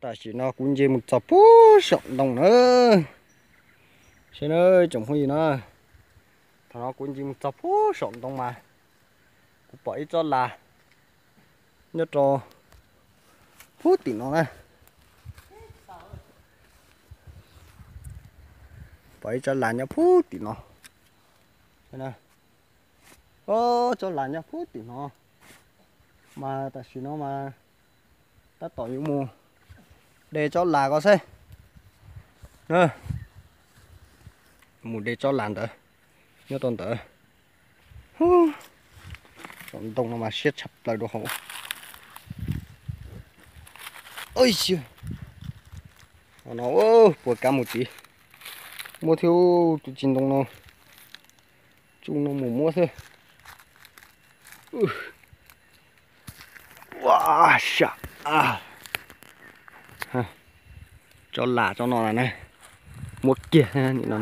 Tam sim no kuv nce mus txog puag saum ntoo na. Saib na tsoom phooj ywg na, thaum no kuv nce mus txog puag saum ntoo mas kuv pom ib tsob las nyob rau puag tim no na. Pom ib tsob las nyob puag tim no. Tsob las nyob puag tim no, mas tam sim no mas tab tom yuav mus de tsob las ko xwb. Mus de tsob las ntawd nyob rau ntawd. Saum ntoo no mas siab tshaj plaws rau hauv. Ib, no puas kab mus tid. Muab thiab tus tsis ntoo no, tsuj no mus muab xwb. Ua, sam, tsob las tsob no na, muab kiag nim no.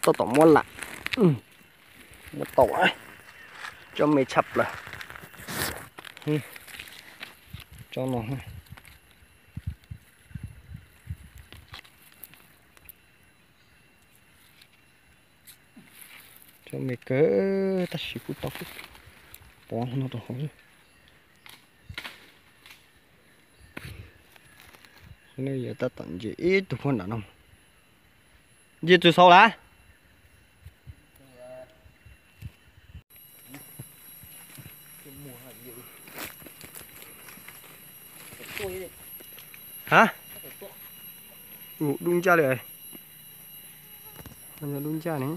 Tab tom muab lam, muab tau tsob me tshaj plaws. Tsob no, tsob me kawg tab sis kuj tau pov no rau hauv. Nej yuav tab tom nce ib tug puag nram no. Nce txog saud lawm. Ha? Dub ncaj li. Dub ncaj ne.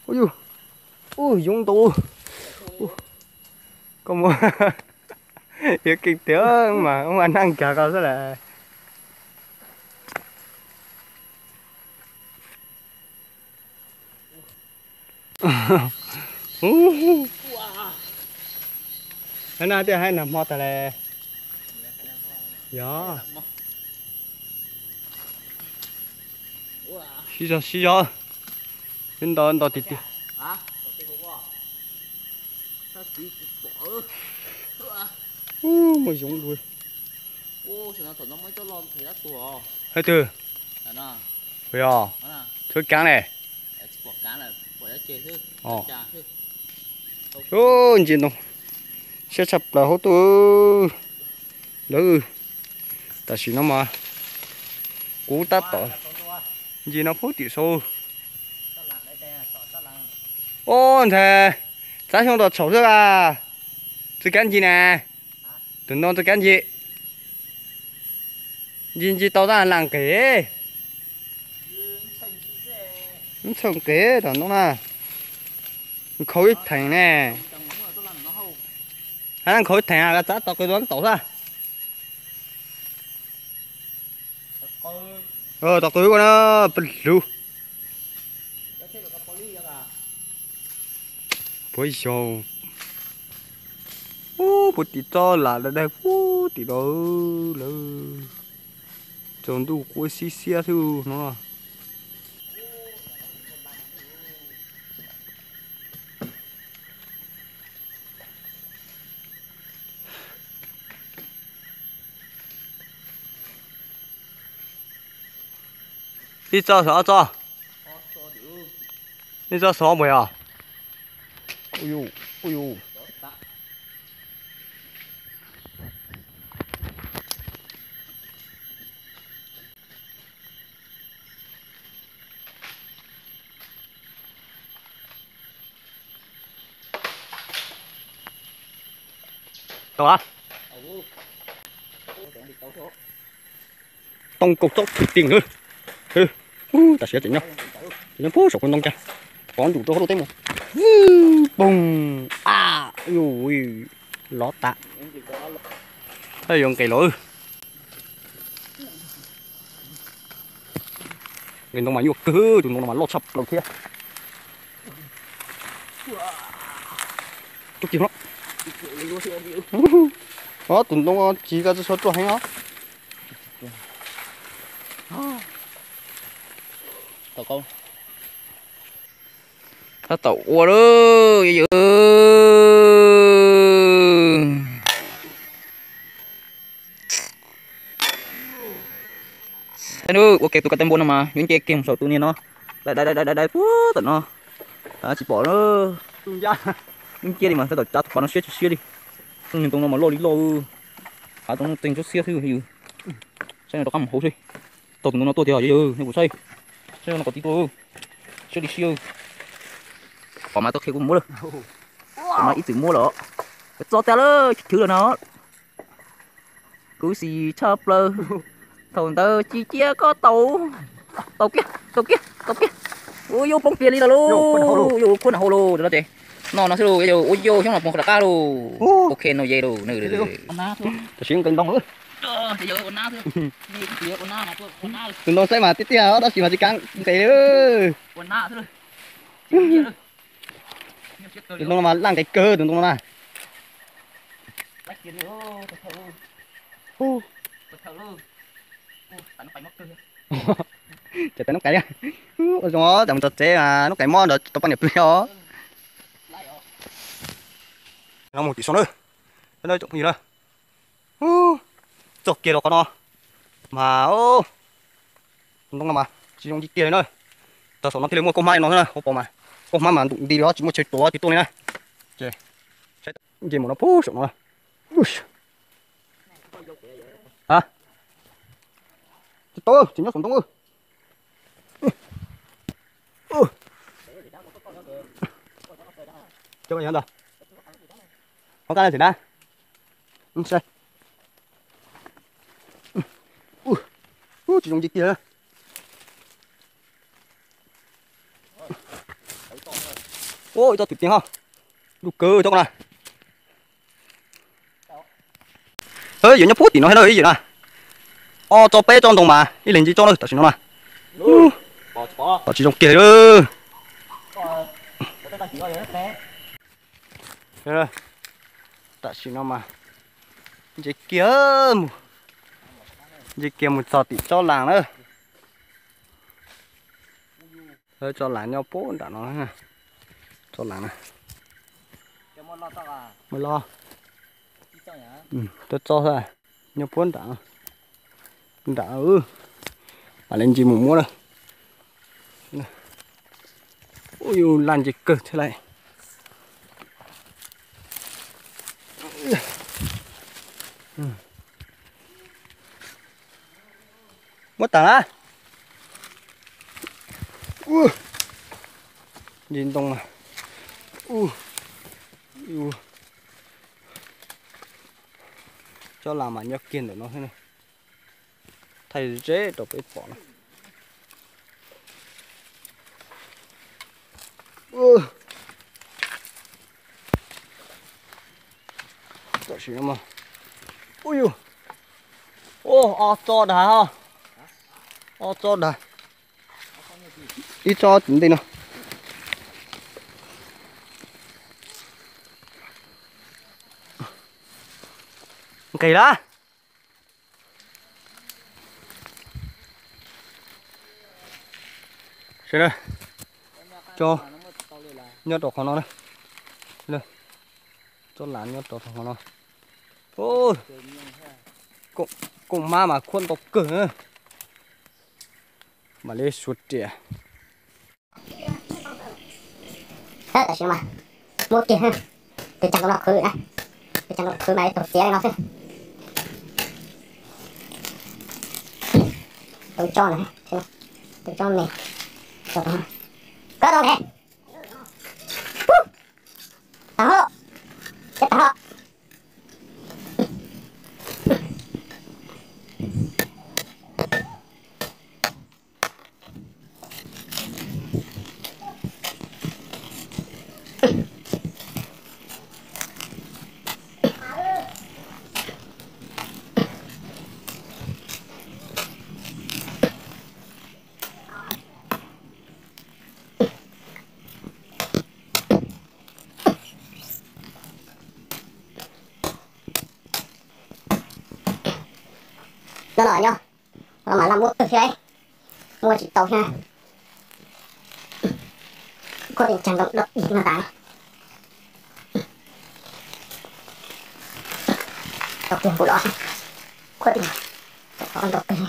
Ua yus, ua yus ntau. Koj muab, yuav keej tiag mas ua neej kag koj xwb lawm. Hab na tiaj haib nag hmo tag le. Yog. Sib zog sib zog. Sib nto nto tiag tiag. Ub, muaj yoov dua. Hais twg? Puas yog? Txhua kaav ne. Ub, ntsia ntoo siab tshaj plaws huab tuj lawm. Tam sim no mas kuv tab tom ntsia no puag tim saud. Ub, ntxhais, txav xyoo tom tshau xwb a. Txawj kab ntsis na. Tus no txawj kab ntsis. Ntsis ntsis tau tab lam nqes. Ntxhawj nqes tom no na. Nkhaus ib theem ne. Hab nkhaus ib theem a, txav tau qws tua tau xwb. Tau qws ua na, peb lug. Puag yog, ub, puag tim tsob lam daig daig puag tim no lawm. Tsaus ntuj quaj xiab xiab xwb no. Ib txoj xov ob txoj. Ib txoj xov puas yog? Ub yus, ub yus. Tau a. Too kaum txob thwm tiag. Tam sim tseem nyob, tseem nyob puag saum kuv ntoo kiag. Pov ntsum rau hauv lub teb mus. Poog. A, lov tas. Yuav nqes los. Nqes ntoo mas nyuaj kawg, tus ntoo no mas loj tshaj plaws thiab. Tub ki no. Os, tus ntoo no tsis, koj tsis txhob ruaj heev os. Tab tom ua lawm yawg. Ua kiag tus kab tais npua no mas yuav nce kiag mus saum tus niag no, dai dai dai dai dai puag tom no. Tsis pom lawm. Ib ncia li mas tab tom tsa tus pas no siab tsis siab li. Tus ntoo no mas loj li loj, hav zoov no txeeg tsob xiab xwb yawg. Saib no rov qab mus hauv seb, tau tus ntoo no tuaj tiag yawg, nej kuv saib. Saib no kom tib tuaj, siab li siab. Pom mas tau qhia kuv muab lawm. Pom mas ib txwm muab lawm. Txog tag lawm, chwv lawm no. Khuv xim tshaj plaws. Thaum ntawd ci cia koj tau. Tau kiag, tau kiag, tau kiag. Ua yau poob kiag li lawm lauj, yau khuab nram hauv lauj, no ces. No no xwb lauj, yau ua yau xyoob no poob rov qab lauj. Ok no ye lauj. Tam sim nqis ntoo lawm. Tus ntoo saib mas tiaj tiaj tab sis mas tsis kav nqis li. Tus ntoo no mas laj nqis kawg tus ntoo no na. Ces peb Nub Kais li. Ua zoo, tam mus txog tsev mas Nub Kais mob ntawd tau poj niam pw os. No mus tim saum na, tsoom phooj ywg na. Txog kiag rau qhov no mas, ntoo no mas tsis zoo nce kiag li na. Tag saum no thiaj li muaj kauj hmab li no xwb na, ua pom mas kauj hmab mas ntum nti li os, tsis muaj chaw tuav twg tuaj li na. Ces nce mus no puag saum no. Tsis tau, tsis nyob saum ntoo. Qhov kaj na txiv na. Tsis zoo nce kiag. Ib tsob twm tiag ho. Lub kawg tsob ko na. Yuav nyob puag tim no thiab na ib yawm na. Ob tsob peb tsob ntoo mas ib leeg nce tsob na tam sim no na. Pom tsis zoo kiag li. Tam sim no mas nce kiag mus, nce kiag mus txog tim tsob las na. Tsob las nyob puag nram no. Tsob las na. Muaj loj. Tsob tsob xwb, nyob puag nram. Nram, mam li nce mus muab na. Ub, yus laj nce kawg thiab lauj. Muab tag na. Nce ntoo mas. Tsob las mas nyob kiag ntawm no xwb na. Thaij ze rau peb pom na. Tam sim no, ub yus, ob tsob dag, ob tsob dag, ib tsob tim ntej no. Nqis lawm. Tsob nyob rau qhov no na. Tsob las nyob rau qhov no. Kooj hmab mas khuab ntau kawg. Mam li suav riam. Tam sim no mas muab kiag, tus cag ntoo no qhwv na, tus cag ntoo qhwv mas ib tug tiav li no xwb. Tus tso na, tus tso me, koj tau nqe, tag hlo, tag hlo. Cov no nyob, no mas laj muab twg thiab, muab tsis tau thiab. Khuab tej tsag ntoo dog dig no tas. Tau kiag nkaus los, khuab tej ntoo twg.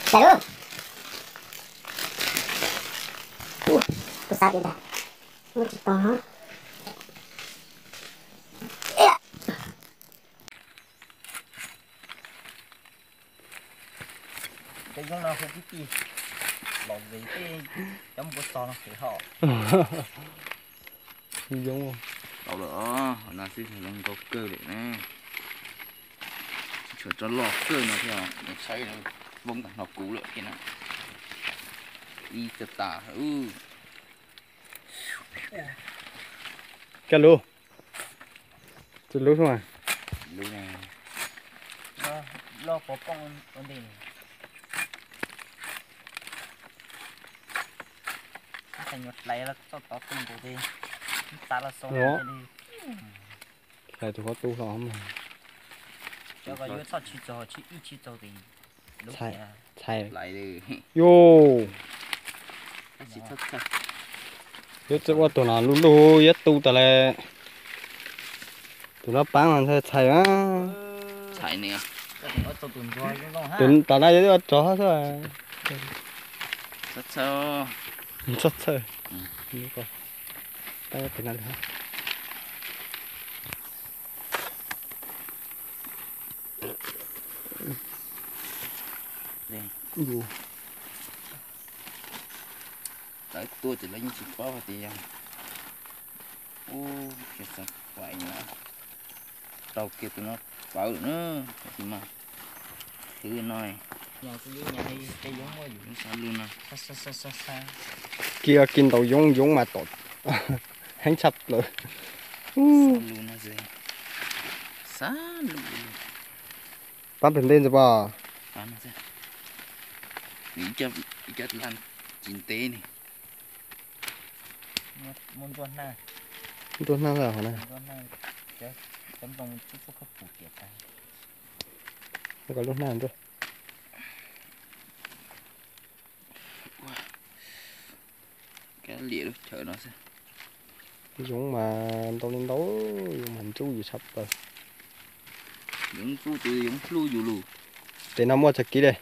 Daim lub, kuv xav tias muab tsis tau. Cov yoov no hu tib tij los ze tej cov npua txog no kev hom. Yoov tau lawm os, no xwb zoo nkauj kawg lawm na. Tsis tshua tso loj kawg no thiab, saib voob ntawm no kuv lawm thiab na. Ib txog tas. Kaj lub, tsis lub xwb mas. Lub ne, loj pov pooj ua ntej. Nyuam hlais los txoj tod tu nkaus ces, xav los xaus li. Hlais tus qhov tu hlo mas. Cov ko yuav txoj tshwj txog, tshwj ib tshwj txog ces lub tias txhais. Yus, yuav txawj ua tus no lub lub yuav tu tas li. Tus no paab mas ntshai txhais. Txhais ni. Tus tom no yuav ua rov xwb. Txhob txhawj. Txhob txhawj. Lawv tuaj ces lawv yeej tsis paub hais tias yog, ub, xav pais no, rau kiag tus no pawv na, tus mas khwv no. Xa lus no, kiag kiag ntaus yoov yoov mas tom heev tshaj plaws. Xa lus no, xa lus. Pab pem ntej ntxiv pom. Ib co laj tsis ntev ne. Nruab hnab lawm hov na. Kom lub hnab nruab. Kab liam lub chaw no xwb. Yoov mas ntau li ntau, yoov mas ntxub yus tshaj plaws. Yoov ntxub ces yoov hlub yus lus. Ces no muaj txog kiv li.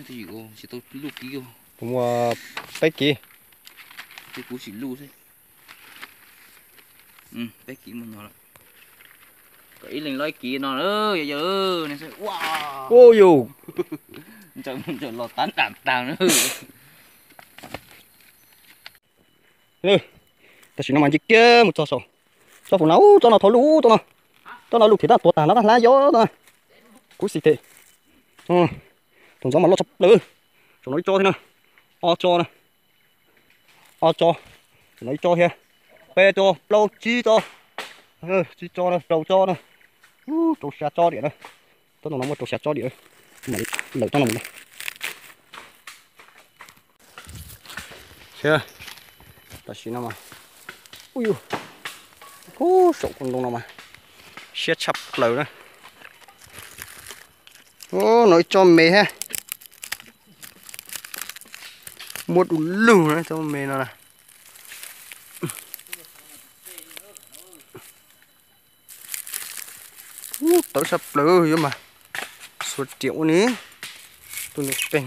Tsis tau lub kiv. Kuv muaj peb kiv. Ces kuv sim lub xwb. Peb kiv muaj nyuag lawm. Kom ib leeg lub kiv no, yog yog ne. Ua yus, ntsaws mus ntsaws los tag nram tag na. Tam sim no mas nce kiag mus txog saum tsob fu na, ub, tsob no thaum lub, tsob no, tsob no lub thiab tab tuag tag no tab hlab yob no. Kuv xis them. Tus ntxov mas loj tshaj plaws. Saum no ib tsob thiab na. Ob tsob na. Ob tsob. Saum no ib tsob thiab. Peb tsob, plaub, tsib tsob. Tsib tsob na, rau tsob na. Rau xya tsob diam na. Tsob no muaj rau xya tsob diam. Lawm tsob no mus. Tam sim no mas, ub, saum kuv ntoo no mas siab tshaj plaws na. No ib tsob me thiab. Muaj du lug na tsob me no na. Tawv tshaj plaws yuav mas xuas riam ua ni. Tus nus peg.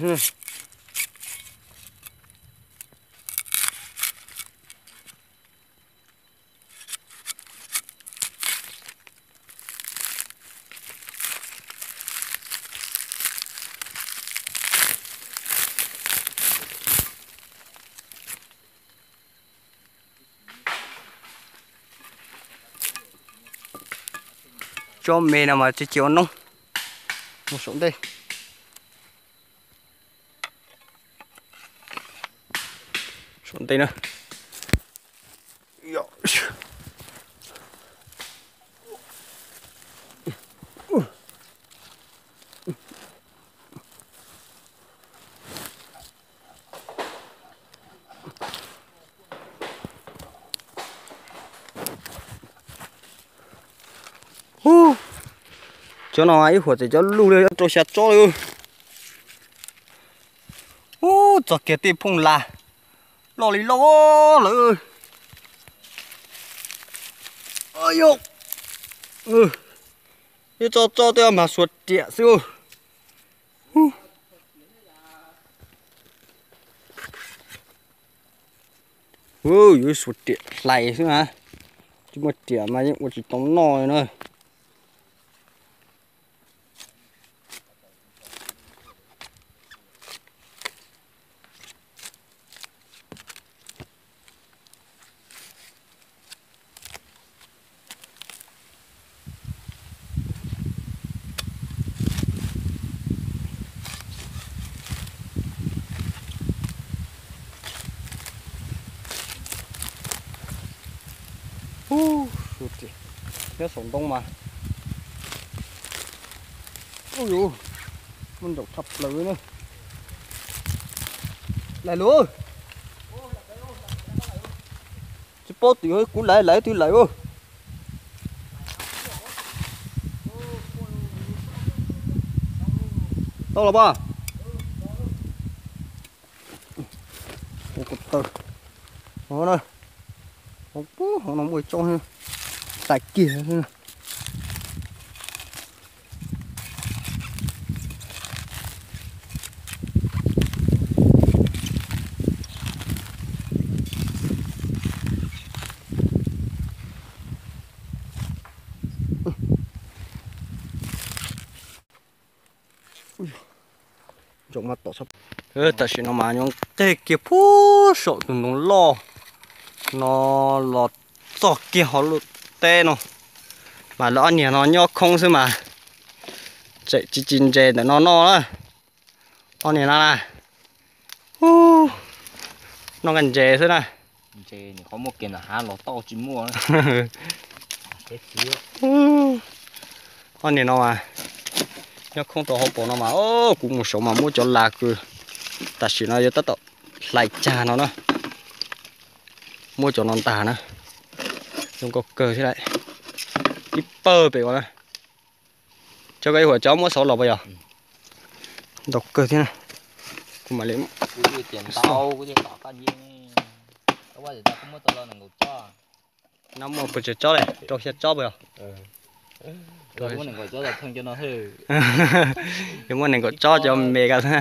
Tsob me no mas tsis cia ua noob. Mus saum ntej. Saum ntej na. Cov no ib huam txawm cov luj li rau xya tsob li. Ub, txog kiag tej phooj las loj li loj lawm. Ib tsob tsob tej mas xuas riam xwb. Yuav xuas riam hlais xwb na, tsis muaj riam mas yeej ua tsis tau noj li na. Nyob saum ntoo mas, ub yuv, muaj ntsaum tshaj plaws na. Laim lus, tsis paub twg, kuv laim laim twg laim. Tau los pab. Ua ko taw no na, hauv no muaj ib tsob hlais kiag. Tam sim no mas nyob nqeg kiag puag saum tus ntoo loj no los txog kiag hauv lub teb no, mas lawv ob niag no nyob khoob xwb mas tseem tsis tsis ntses ntawm no noj na. Ob niag no na, noj nqaij ntses xwb na. Ob niag no mas nyob khoob rau hauv paus no mas, kuv mus saud mas muab cov las kws tam sim no yuav tab tom hlais cag no na, muab cov no ntag na. Zoo nkauj kawg thiab lauj. Ib pawg pem uas na, cov koj ib huam cov muab xauv los puas yog? Ntau kawg thiab na. Kuv mam li no muaj pes tsawg tsob li, rau xya tsob puas yog? Yuav muaj nees nkaum tsob cov me ko xwb.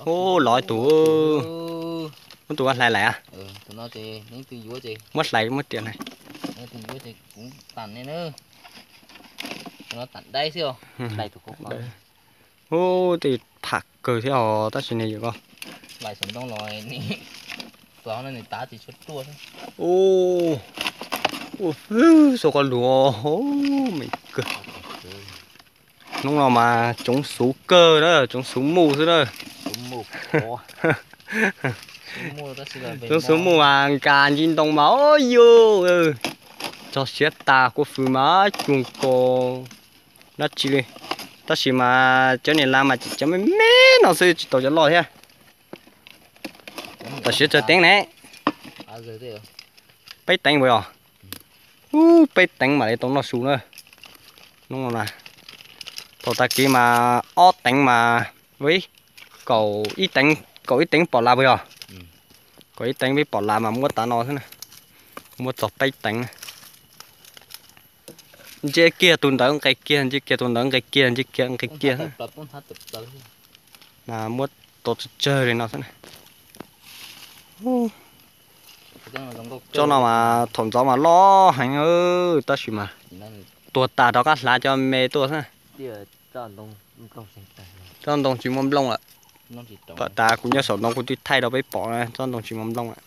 Ub, los ib tug, muab tus hlais lais. Muab hlais muab riam hlais. Ub, tej pham kawg thiab os, tab sis ne yom ko. Ub, ua xwb xua qhov luag me kawg. Hnub no mas tsoov xuv kawg na, tsoov xuv muj xwb na. Tsoov xuv muj mas nkas ntsis ntoo mas o yus txog siav tas, kua fws mas cuag nkaus dab tsi li. Tab sis mas cov niag las mas cov me me no xwb, tsis tau cov loj thiab. Tam sim tsawg teev ne? Peb teev puas yog? Ub, peb teev mam li tau noj su na. Hnub no na, thaum tag kis mas ob teev mas, kaum ib teev, kaum ib teev pom las puas yog? Kaum ib teev peb pom las mas muab tav no xwb na. Muab txog peb teev na. Ntsia kiag tus ntawd nqes kiag, ntsia kiag tus ntawd nqes kiag, ntsia kiag nqes kiag. Mas muab tau tsawg tsawg li no xwb na. Tsob no mas thaum ntxov mas loj heev, tab sis mas tuag tas rov qab hlav cov me tuaj xwb. Tsob ntoo tsis muaj nplooj lawm. Tom tas kuv nyob saum ntoo kuv twb thaij rau peb pom na, tsob ntoo tsis muaj nplooj lawm.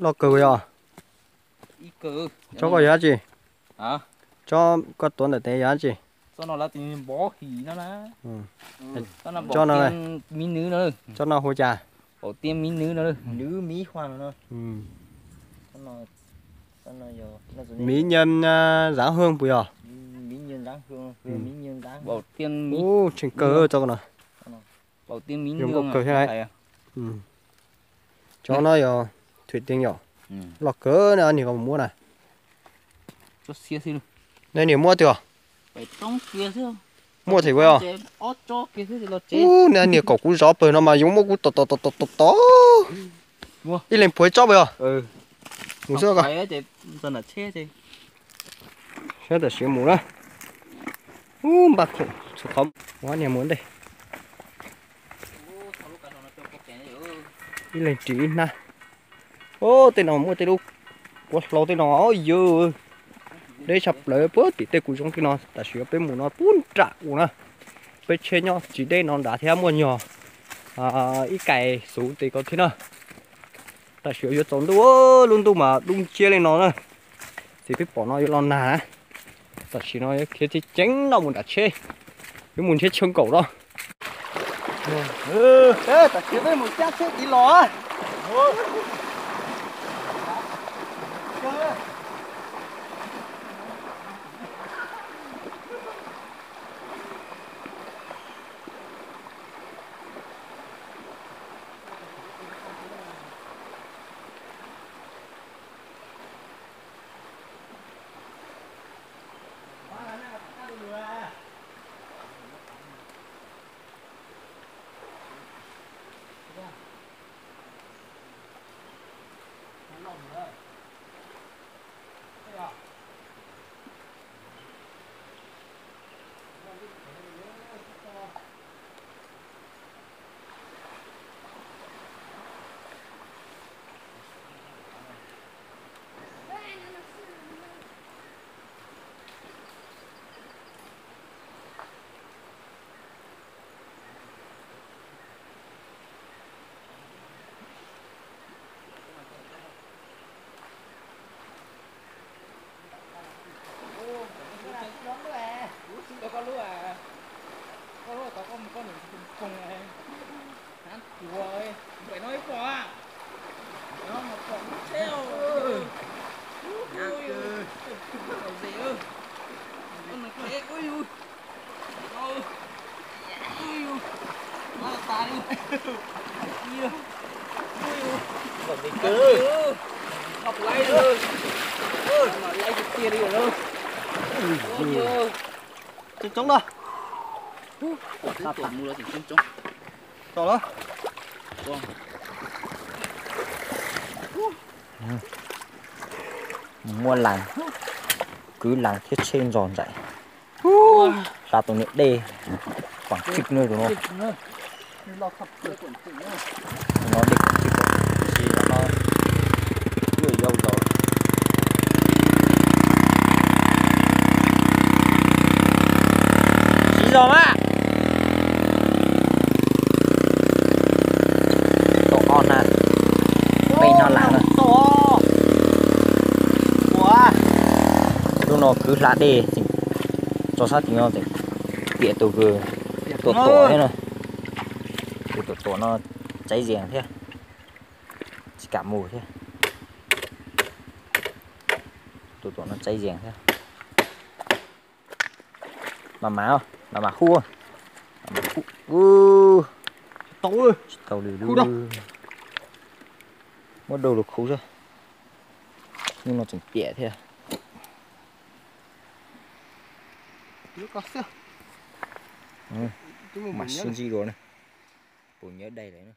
Loj kawg yog. Tsob koj yog dab tsi? Tsob koj tuav ntawm tes yog dab tsi? Tsob no, tsob no hu cas? Mỹ Nhân, à, Dáng Hương puas yog? Ub, tseem kawg tso no. Zoo nkauj kawg thiab lauj. Cov no yog thủy tiên yom. Loj kawg na, niam koj muab na. Nej niam muab twg os? Muaj thiab os. Ub, nej niam kom kuv zov pawg no mas yuav muab kuv tom tom tom tom tom. Ib leeg puag ib tsob pawg os. Mus xwb. Saib tam sim mus na. Ub, npaj khoom txhua qhov ua niag mus ntej. Ib leeg ris ib hnab. Ub, tej no muaj tej lub kuav hlau tej no yog deb tshaj plaws puag tim tej kuv zoov tej no. Tam sim no peb mus no puag nram u na. Peb tsheb nyob tsis deb no nrad thiab muaj nyog ib kais xuv tes ko thiab na. Tam sim yuav tsaus ntuj, lub ntuj mas dub nciab li no na. Txiv peb pom no yuav los nag na. Tam sim no yuav khiav ceev ceev no mus nram tsheb, yuav mus nrhiav chaw nkaum no. Tam sim peb mus cab tsheb tiv los. Coob coob na. Muaj las, kwv las thiab tsheb ntxo nraim. Hla tus niam dej, pam tsib nub tus no. Tus no dej pam tsib, tus no lwj yau zaus. Siv zog mas. Tau ob hnab, peb hnab las na. Lub no kwv hla dej tseem tso sab tim no tseem piam tus tuam tuam thiab na. Tus tuam tuam no txaiv zias thiab, tsis kam mus thiab. Tus tuam no txaiv zias thiab. Mas mas, mas mas hu, mas mas hu. Tsis tau li lub. Muab dau lug khu xwb. Hnub no tseem piam thiab. Mas sib ntsib dua na. Puas nyob dai lawm na.